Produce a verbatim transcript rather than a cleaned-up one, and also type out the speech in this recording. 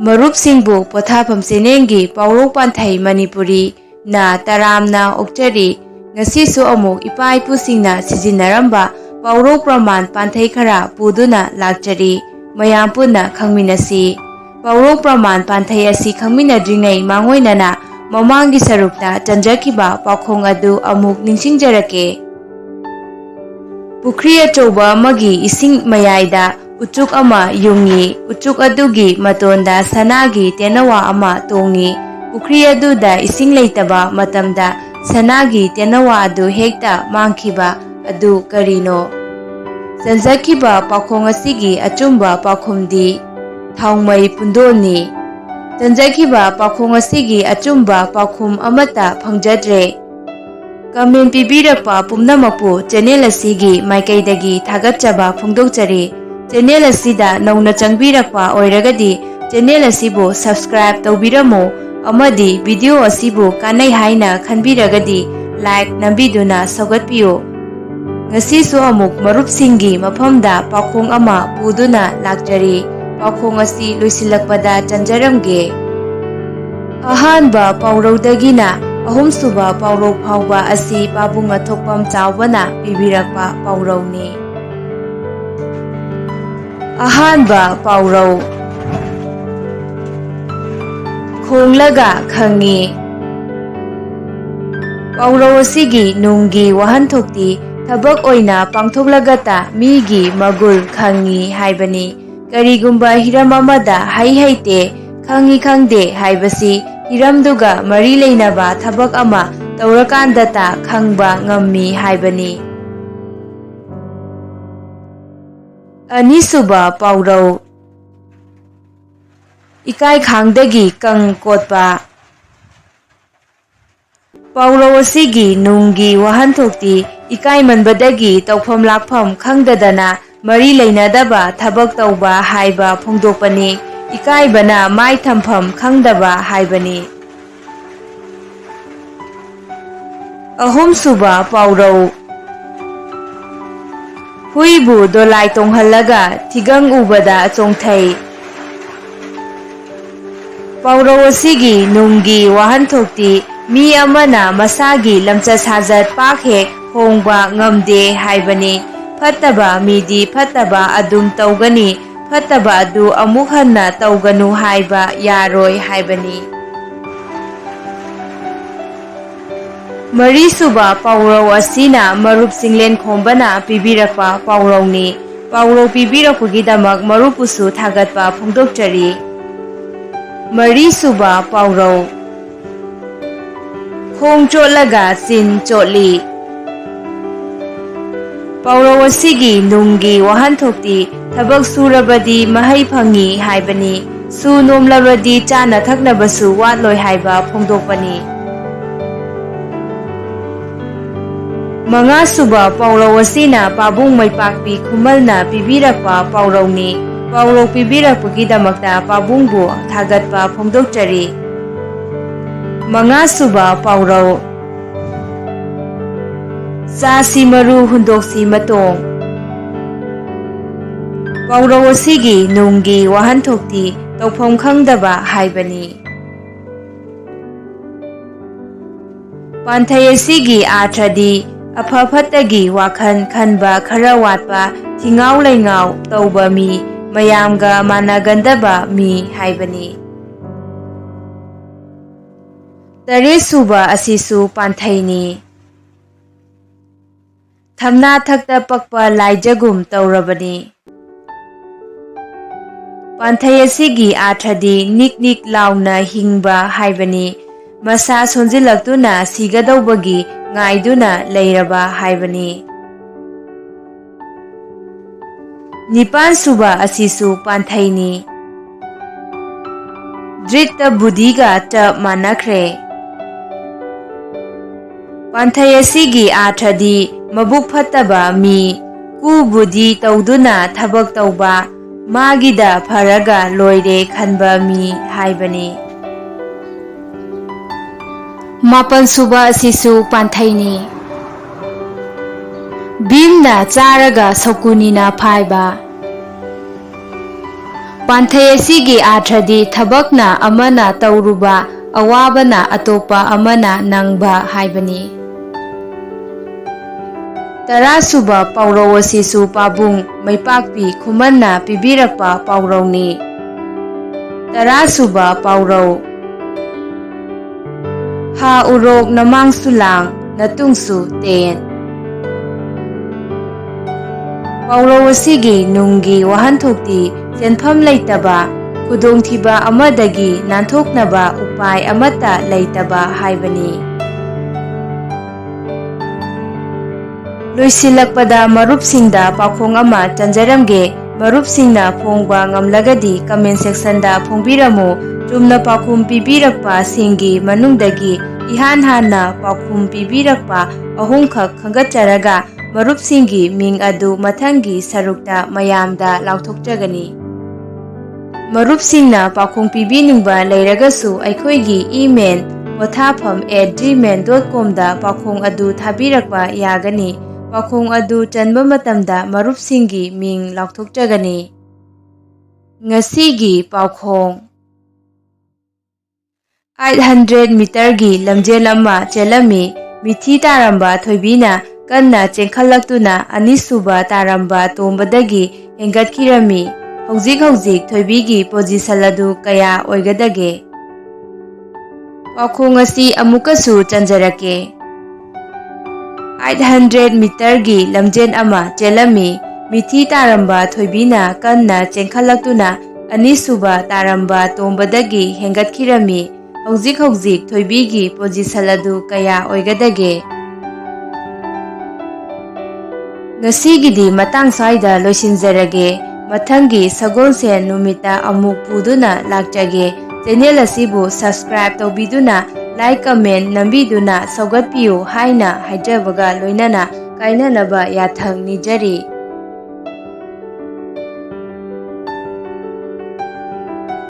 ꯃꯔꯨꯞꯁꯤꯡꯕꯨ ꯄꯣꯊꯥꯐꯝ ꯆꯦꯅꯦꯜꯒꯤ ꯄꯥꯎꯔꯧ ꯄꯥꯟꯊꯩ ꯃꯅꯤꯄꯨꯔꯤ ꯅ ꯇꯔꯥꯝꯅ ꯑꯣꯛꯆꯔꯤ꯫ ꯉꯁꯤꯁꯨ ꯑꯃꯨꯛ ꯏꯄꯥ ꯏꯄꯨꯁꯤꯡꯅ ꯁꯤꯖꯤꯟꯅꯔꯝꯕ ꯄꯥꯎꯔꯧ ꯄ꯭ꯔꯃꯥꯟ ꯄꯥꯟꯊꯩ ꯈꯔ ꯄꯨꯗꯨꯅ ꯂꯥꯛꯆꯔꯤ꯫ ꯃꯌꯥꯝ ꯄꯨꯟꯅ ꯈꯪꯃꯤꯟꯅꯁꯤ꯫ ꯄꯥꯎꯔꯧ ꯄ꯭ꯔꯃꯥꯟ ꯄꯥꯟꯊꯩ ꯑꯁꯤ ꯈꯪꯃꯤꯟꯅꯗ꯭ꯔꯤꯉꯩ ꯃꯥꯡꯑꯣꯏꯅꯅ ꯃꯃꯥꯡꯒꯤ ꯁꯔꯨꯛꯇ ꯆꯟꯖꯈꯤꯕ ꯄꯥꯎꯈꯣꯡ ꯑꯗꯨ ꯑꯃꯨꯛ ꯅꯤꯡꯁꯤꯡꯖꯔꯛꯀꯦ꯫ ꯄꯨꯈ꯭ꯔꯤ ꯑꯆꯧꯕ ꯑꯃꯒꯤ ꯏꯁꯤꯡ ꯃꯌꯥꯏꯗ ꯎꯆꯨꯛ ꯑꯃ ꯌꯨꯡꯏ꯫ ꯎꯆꯨꯛ ꯑꯗꯨꯒꯤ ꯃꯇꯣꯟꯗ ꯁꯅꯥꯒꯤ ꯇꯦꯅꯋꯥ ꯑꯃ ꯇꯣꯡꯏ꯫ ꯄꯨꯈ꯭ꯔꯤ ꯑꯗꯨꯗ ꯏꯁꯤꯡ ꯂꯩꯇꯕ ꯃꯇꯝꯗ ꯁꯅꯥꯒꯤ ꯇꯦꯅꯋꯥ ꯑꯗꯨ ꯍꯦꯛꯇ ꯃꯥꯡꯈꯤꯕ ꯑꯗꯨ ꯀꯔꯤꯅꯣ? ꯆꯟꯖꯈꯤꯕ ꯄꯥꯎꯈꯣꯡ ꯑꯁꯤꯒꯤ ꯑꯆꯨꯝꯕ ꯄꯥꯎꯈꯨꯝꯗꯤ ꯊꯥꯎꯃꯩ ꯄꯨꯟꯗꯣꯟꯅꯤ꯫ ꯆꯟꯖꯈꯤꯕ ꯄꯥꯎꯈꯣꯡ ꯑꯁꯤꯒꯤ ꯑꯆꯨꯝꯕ ꯄꯥꯎꯈꯨꯝ ꯑꯃꯠꯇ ꯐꯪꯖꯗ꯭ꯔꯦ꯫ ꯀꯃꯦꯟ ꯄꯤꯕꯤꯔꯛꯄ ꯄꯨꯝꯅꯃꯛꯄꯨ ꯆꯦꯅꯦꯜ ꯑꯁꯤꯒꯤ ꯃꯥꯏꯀꯩꯗꯒꯤ ꯊꯥꯒꯠꯆꯕ ꯐꯣꯡꯗꯣꯛꯆꯔꯤ꯫ ꯆꯦꯅꯦꯜ ꯑꯁꯤꯗ ꯅꯧꯅ ꯆꯪꯕꯤꯔꯛꯄ ꯑꯣꯏꯔꯒꯗꯤ ꯆꯦꯅꯦꯜ ꯑꯁꯤꯕꯨ subscribe ꯇꯧꯕꯤꯔꯝꯃꯨ ꯑꯃꯗꯤ ꯚꯤꯗꯤꯑꯣ ꯑꯁꯤꯕꯨ ꯀꯥꯟꯅꯩ ꯍꯥꯏꯅ ꯈꯟꯕꯤꯔꯒꯗꯤ like ꯅꯝꯕꯤꯗꯨꯅ ꯁꯧꯒꯠꯄꯤꯌꯨ꯫ ꯉꯁꯤꯁꯨ ꯑꯃꯨꯛ ꯃꯔꯨꯞꯁꯤꯡꯒꯤ ꯃꯐꯝꯗ ꯄꯥꯎꯈꯣꯡ ꯑꯃ ꯄꯨꯗꯨꯅ ꯂꯥꯛꯆꯔꯤ꯫ ꯄꯥꯎꯈꯣꯡ ꯑꯁꯤ ꯂꯣꯏꯁꯤꯜꯂꯛꯄꯗ ꯆꯟꯖꯔꯝꯒꯦ꯫ ꯑꯍꯥꯟꯕ ꯄꯥꯎꯔꯧꯗꯒꯤꯅ ꯑꯍꯨꯝꯁꯨꯕ ꯄꯥꯎꯔꯧ ꯐꯥꯎꯕ ꯑꯁꯤ ꯄꯥꯕꯨꯡ ꯑꯊꯣꯛꯄꯝ ꯆꯥꯎꯕꯅ ꯄꯤꯕꯤꯔꯛꯄ ꯄꯥꯎꯔꯧꯅꯤ꯫ ꯑꯍꯥꯟꯕ ꯄꯥꯎꯔꯧ, ꯈꯣꯡꯂꯒ ꯈꯪꯉꯤ꯫ ꯄꯥꯎꯔꯧ ꯑꯁꯤꯒꯤ ꯅꯨꯡꯒꯤ ꯋꯥꯍꯟꯊꯣꯛꯇꯤ ꯊꯕꯛ ꯑꯣꯏꯅ ꯄꯥꯡꯊꯣꯛꯂꯒꯇ ꯃꯤꯒꯤ ꯃꯒꯨꯜ ꯈꯪꯉꯤ ꯍꯥꯏꯕꯅꯤ꯫ ꯀꯔꯤꯒꯨꯝꯕ ꯍꯤꯔꯝ ꯑꯃꯗ ꯍꯩ ꯍꯩꯇꯦ, ꯈꯪꯉꯤ ꯈꯪꯗꯦ ꯍꯥꯏꯕꯁꯤ ꯍꯤꯔꯝꯗꯨꯒ ꯃꯔꯤ ꯂꯩꯅꯕ ꯊꯕꯛ ꯑꯃ ꯇꯧꯔꯀꯥꯟꯗꯇ ꯈꯪꯕ ꯉꯝꯃꯤ ꯍꯥꯏꯕꯅꯤ꯫ ꯑꯅꯤꯁꯨꯕ ꯄꯥꯎꯔꯧ, ꯏꯀꯥꯏ ꯈꯥꯡꯗꯒꯤ ꯀꯪ ꯀꯣꯠꯄ꯫ ꯄꯥꯎꯔꯧ ꯑꯁꯤꯒꯤ ꯅꯨꯡꯒꯤ ꯋꯥꯍꯟꯊꯣꯛꯇꯤ ꯏꯀꯥꯏꯃꯟꯕꯗꯒꯤ ꯇꯧꯐꯝ ꯂꯥꯛꯐꯝ ꯈꯪꯗꯗꯅ ꯃꯔꯤ ꯂꯩꯅꯗꯕ ꯊꯕꯛ ꯇꯧꯕ ꯍꯥꯏꯕ ꯐꯣꯡꯗꯣꯛꯄꯅꯤ꯫ ꯏꯀꯥꯏꯕꯅ ꯃꯥꯏ ꯊꯝꯐꯝ ꯈꯪꯗꯕ ꯍꯥꯏꯕꯅꯤ꯫ ꯑꯍꯨꯝꯁꯨꯕ ꯄꯥꯎꯔꯧ, ꯍꯨꯏꯕꯨ ꯗꯣꯂꯥꯏ ꯇꯣꯡꯍꯜꯂꯒ ꯊꯤꯒꯪ ꯎꯕꯗ ꯆꯣꯡꯊꯩ꯫ ꯄꯥꯎꯔꯧ ꯑꯁꯤꯒꯤ ꯅꯨꯡꯒꯤ ꯋꯥꯍꯟꯊꯣꯛꯇꯤ ꯃꯤ ꯑꯃꯅ ꯃꯁꯥꯒꯤ ꯂꯝꯆꯠ ꯁꯥꯖꯠ ꯄꯥꯛ ꯍꯦꯛ ꯍꯣꯡꯕ ꯉꯝꯗꯦ ꯍꯥꯏꯕꯅꯤ꯫ ꯐꯠꯇꯕ ꯃꯤꯗꯤ ꯐꯠꯇꯕ ꯑꯗꯨꯝ ꯇꯧꯒꯅꯤ, ꯐꯠꯇꯕ ꯑꯗꯨ ꯑꯃꯨꯛ ꯍꯟꯅ ꯇꯧꯒꯅꯨ ꯍꯥꯏꯕ ꯌꯥꯔꯣꯏ ꯍꯥꯏꯕꯅꯤ꯫ ꯃꯔꯤꯁꯨꯕ ꯄꯥꯎꯔꯧ ꯑꯁꯤꯅ ꯃꯔꯨꯞ ꯆꯤꯡꯂꯦꯟ ꯈꯣꯝꯕꯅ ꯄꯤꯕꯤꯔꯛꯄ ꯄꯥꯎꯔꯧꯅꯤ꯫ ꯄꯥꯎꯔꯧ ꯄꯤꯕꯤꯔꯛꯄꯒꯤꯗꯃꯛ ꯃꯔꯨꯞꯄꯨꯁꯨ ꯊꯥꯒꯠꯄ ꯐꯣꯡꯗꯣꯛꯆꯔꯤ꯫ ꯃꯔꯤꯁꯨꯕ ꯄꯥꯎꯔꯧ, ꯈꯣꯡ ꯆꯣꯠꯂꯒ ꯆꯤꯟ ꯆꯣꯠꯂꯤ꯫ ꯄꯥꯎꯔꯧ ꯑꯁꯤꯒꯤ ꯅꯨꯡꯒꯤ ꯋꯥꯍꯟꯊꯣꯛꯇꯤ ꯊꯕꯛ ꯁꯨꯔꯕꯗꯤ ꯃꯍꯩ ꯐꯪꯉꯤ ꯍꯥꯏꯕꯅꯤ, ꯁꯨ ꯅꯣꯝꯂꯕꯗꯤ ꯆꯥꯅ ꯊꯛꯅꯕꯁꯨ ꯋꯥꯠꯂꯣꯏ ꯍꯥꯏꯕ ꯐꯣꯡꯗꯣꯛꯄꯅꯤ꯫ ꯃꯉꯥꯁꯨꯕ ꯄꯥꯎꯔꯧ ꯑꯁꯤꯅ ꯄꯥꯕꯨꯡ ꯃꯩꯄꯥꯛꯄꯤ ꯈꯨꯃꯜꯅ ꯄꯤꯕꯤꯔꯛꯄ ꯄꯥꯎꯔꯧꯅꯤ꯫ ꯄꯥꯎꯔꯧ ꯄꯤꯕꯤꯔꯛꯄꯒꯤꯗꯃꯛꯇ ꯄꯥꯕꯨꯡꯕꯨ ꯊꯥꯒꯠꯄ ꯐꯣꯡꯗꯣꯛꯆꯔꯤ꯫ ꯃꯉꯥꯁꯨꯕ ꯄꯥꯎꯔꯧ, ꯆꯥꯁꯤ ꯃꯔꯨ ꯍꯨꯟꯗꯣꯛꯁꯤ ꯃꯇꯣꯡ꯫ ꯄꯥꯎꯔꯧ ꯑꯁꯤꯒꯤ ꯅꯨꯡꯒꯤ ꯋꯥꯍꯟꯊꯣꯛꯇꯤ ꯇꯧꯐꯝ ꯈꯪꯗꯕ ꯍꯥꯏꯕꯅꯤ꯫ ꯄꯥꯟꯊꯩ ꯑꯁꯤꯒꯤ ꯑꯥꯔꯊꯗꯤ ꯑꯐ ꯐꯠꯇꯒꯤ ꯋꯥꯈꯜ ꯈꯟꯕ ꯈꯔ ꯋꯥꯠꯄ, ꯊꯤꯉꯥꯎ ꯂꯩꯉꯥꯎ ꯇꯧꯕ ꯃꯤ, ꯃꯌꯥꯝꯒ ꯃꯥꯟꯅꯒꯟꯗꯕ ꯃꯤ ꯍꯥꯏꯕꯅꯤ꯫ ꯇꯔꯦꯠꯁꯨꯕ ꯑꯁꯤꯁꯨ ꯄꯥꯟꯊꯩꯅꯤ꯫ ꯊꯝꯅꯥ ꯊꯛꯇ ꯄꯛꯄ ꯂꯥꯏꯖꯒꯨꯝ ꯇꯧꯔꯕꯅꯤ꯫ ꯄꯥꯟꯊꯩ ꯑꯁꯤꯒꯤ ꯑꯥꯔꯊꯗꯤ ꯅꯤꯛ ꯅꯤꯛ ꯂꯥꯎꯅ ꯍꯤꯡꯕ ꯍꯥꯏꯕꯅꯤ꯫ ꯃꯁꯥ ꯁꯣꯟꯖꯤꯜꯂꯛꯇꯨꯅ ꯁꯤꯒꯗꯧꯕꯒꯤ ꯉꯥꯏꯗꯨꯅ ꯂꯩꯔꯕ ꯍꯥꯏꯕꯅꯤ꯫ ꯅꯤꯄꯥꯟꯁꯨꯕ ꯑꯁꯤꯁꯨ ꯄꯥꯟꯊꯩꯅꯤ꯫ ꯗ꯭ꯔꯤꯠꯇ ꯕꯨꯙꯤꯒ ꯆꯞ ꯃꯥꯟꯅꯈ꯭ꯔꯦ꯫ ꯄꯥꯟꯊꯩ ꯑꯁꯤꯒꯤ ꯑꯥꯔꯊꯗꯤ ꯃꯕꯨꯛ ꯐꯠꯇꯕ ꯃꯤ, ꯀꯨ ꯕꯨꯙꯤ ꯇꯧꯗꯨꯅ ꯊꯕꯛ ꯇꯧꯕ, ꯃꯥꯒꯤꯗ ꯐꯔꯒ ꯂꯣꯏꯔꯦ ꯈꯟꯕ ꯃꯤ ꯍꯥꯏꯕꯅꯤ꯫ ꯃꯥꯄꯟꯁꯨꯕ ꯑꯁꯤꯁꯨ ꯄꯥꯟꯊꯩꯅꯤ꯫ ꯚꯤꯝꯅ ꯆꯥꯔꯒ ꯁꯧꯀꯨꯅꯤꯅ ꯐꯥꯏꯕ꯫ ꯋꯥꯟꯊꯩ ꯑꯁꯤꯒꯤ ꯑꯥꯔꯊꯗꯤ ꯊꯕꯛꯅ ꯑꯃꯅ ꯇꯧꯔꯨꯕ, ꯑꯋꯥꯕꯅ ꯑꯇꯣꯞꯄ ꯑꯃꯅ ꯅꯪꯕ ꯍꯥꯏꯕꯅꯤ꯫ ꯇꯔꯥꯁꯨꯕ ꯄꯥꯎꯔꯧ ꯑꯁꯤꯁꯨ ꯄꯥꯕꯨꯡ ꯃꯩꯄꯥꯛꯄꯤ ꯈꯨꯃꯟꯅ ꯄꯤꯕꯤꯔꯛꯄ ꯄꯥꯎꯔꯧꯅꯤ꯫ ꯇꯔꯥꯁꯨꯕ ꯄꯥꯎꯔꯧ꯫ ꯍꯥ ꯎꯔꯣꯛ ꯅꯃꯥꯡꯁꯨ ꯂꯥꯡ, ꯅꯇꯨꯡꯁꯨ ꯇꯦꯟ꯫ ꯄꯥꯎꯔꯧ ꯑꯁꯤꯒꯤ ꯅꯨꯡꯒꯤ ꯋꯥꯍꯟꯊꯣꯛꯇꯤ ꯁꯦꯟꯐꯝ ꯂꯩꯇꯕ, ꯈꯨꯗꯣꯡꯊꯤꯕ ꯑꯃꯗꯒꯤ ꯅꯥꯟꯊꯣꯛꯅꯕ ꯎꯄꯥꯏ ꯑꯃꯠꯇ ꯂꯩꯇꯕ ꯍꯥꯏꯕꯅꯤ꯫ ꯂꯣꯏꯁꯤꯜꯂꯛꯄꯗ ꯃꯔꯨꯞꯁꯤꯡꯗ ꯄꯥꯎꯈꯣꯡ ꯑꯃ ꯆꯟꯖꯔꯝꯒꯦ꯫ ꯃꯔꯨꯞꯁꯤꯡꯅ ꯐꯣꯡꯕ ꯉꯝꯂꯒꯗꯤ comment sectionꯗ ꯐꯣꯡꯕꯤꯔꯝꯃꯨ꯫ ꯆꯨꯝꯅ ꯄꯥꯎꯈꯨꯝ ꯄꯤꯕꯤꯔꯛꯄꯁꯤꯡꯒꯤ ꯃꯅꯨꯡꯗꯒꯤ ꯏꯍꯥꯟ ꯍꯥꯟꯅ ꯄꯥꯎꯈꯨꯝ ꯄꯤꯕꯤꯔꯛꯄ ꯑꯍꯨꯝꯈꯛ ꯈꯟꯒꯠꯆꯔꯒ ꯃꯔꯨꯞꯁꯤꯡꯒꯤ ꯃꯤꯡ ꯑꯗꯨ ꯃꯊꯪꯒꯤ ꯁꯔꯨꯛꯇ ꯃꯌꯥꯝꯗ ꯂꯥꯎꯊꯣꯛꯆꯒꯅꯤ꯫ ꯃꯔꯨꯞꯁꯤꯡꯅ ꯄꯥꯎꯈꯣꯡ ꯄꯤꯕꯤꯅꯤꯡꯕ ꯂꯩꯔꯒꯁꯨ ꯑꯩꯈꯣꯏꯒꯤ email pothapam at gmail dot comꯗ ꯄꯥꯎꯈꯣꯡ ꯑꯗꯨ ꯊꯥꯕꯤꯔꯛꯄ ꯌꯥꯒꯅꯤ꯫ ꯄꯥꯎꯈꯣꯡ ꯑꯗꯨ ꯆꯟꯕ ꯃꯇꯝꯗ ꯃꯔꯨꯞꯁꯤꯡꯒꯤ ꯃꯤꯡ ꯂꯥꯎꯊꯣꯛꯆꯒꯅꯤ꯫ ꯉꯁꯤꯒꯤ ꯄꯥꯎꯈꯣꯡ꯫ Eight hundred meterꯒꯤ ꯂꯝꯖꯦꯜ ꯑꯃ ꯆꯦꯜꯂꯝꯃꯤ꯫ ꯃꯤꯊꯤ ꯇꯥꯔꯝꯕ ꯊꯣꯏꯕꯤꯅ ꯀꯟꯅ ꯆꯦꯟꯈꯠꯂꯛꯇꯨꯅ ꯑꯅꯤꯁꯨꯕ ꯇꯥꯔꯝꯕ ꯇꯣꯝꯕꯗꯒꯤ ꯍꯦꯟꯒꯠꯈꯤꯔꯝꯃꯤ꯫ ꯍꯧꯖꯤꯛ ꯍꯧꯖꯤꯛ ꯊꯣꯏꯕꯤꯒꯤ position ꯑꯗꯨ ꯀꯌꯥ ꯑꯣꯏꯒꯗꯒꯦ? ꯄꯥꯎꯈꯣꯡ ꯑꯁꯤ ꯑꯃꯨꯛꯀꯁꯨ ꯆꯟꯖꯔꯛꯀꯦ꯫ Eight hundred meterꯒꯤ ꯂꯝꯖꯦꯜ ꯑꯃ ꯆꯦꯜꯂꯝꯃꯤ꯫ ꯃꯤꯊꯤ ꯇꯥꯔꯝꯕ ꯊꯣꯏꯕꯤꯅ ꯀꯟꯅ ꯆꯦꯟꯈꯠꯂꯛꯇꯨꯅ ꯑꯅꯤꯁꯨꯕ ꯇꯥꯔꯝꯕ ꯇꯣꯝꯕꯗꯒꯤ ꯍꯦꯟꯒꯠꯈꯤꯔꯝꯃꯤ꯫ ꯍꯧꯖꯤꯛ ꯍꯧꯖꯤꯛ ꯊꯣꯏꯕꯤꯒꯤ position ꯑꯗꯨ ꯀꯌꯥ ꯑꯣꯏꯒꯗꯒꯦ? ꯉꯁꯤꯒꯤꯗꯤ ꯃꯇꯥꯡ ꯁ꯭ꯋꯥꯏꯗ ꯂꯣꯏꯁꯤꯟꯖꯔꯒꯦ꯫ ꯃꯊꯪꯒꯤ ꯁꯒꯣꯜꯁꯦꯟ ꯅꯨꯃꯤꯠꯇ ꯑꯃꯨꯛ ꯄꯨꯗꯨꯅ ꯂꯥꯛꯆꯒꯦ꯫ Channel ꯑꯁꯤꯕꯨ subscribe ꯇꯧꯕꯤꯗꯨꯅ, like, comment ꯅꯝꯕꯤꯗꯨꯅ ꯁꯧꯒꯠꯄꯤꯌꯨ ꯍꯥꯏꯅ ꯍꯥꯏꯖꯕꯒ ꯂꯣꯏꯅꯅ ꯀꯥꯏꯅꯅꯕ ꯌꯥꯊꯪ ꯅꯤꯖꯔꯤ꯫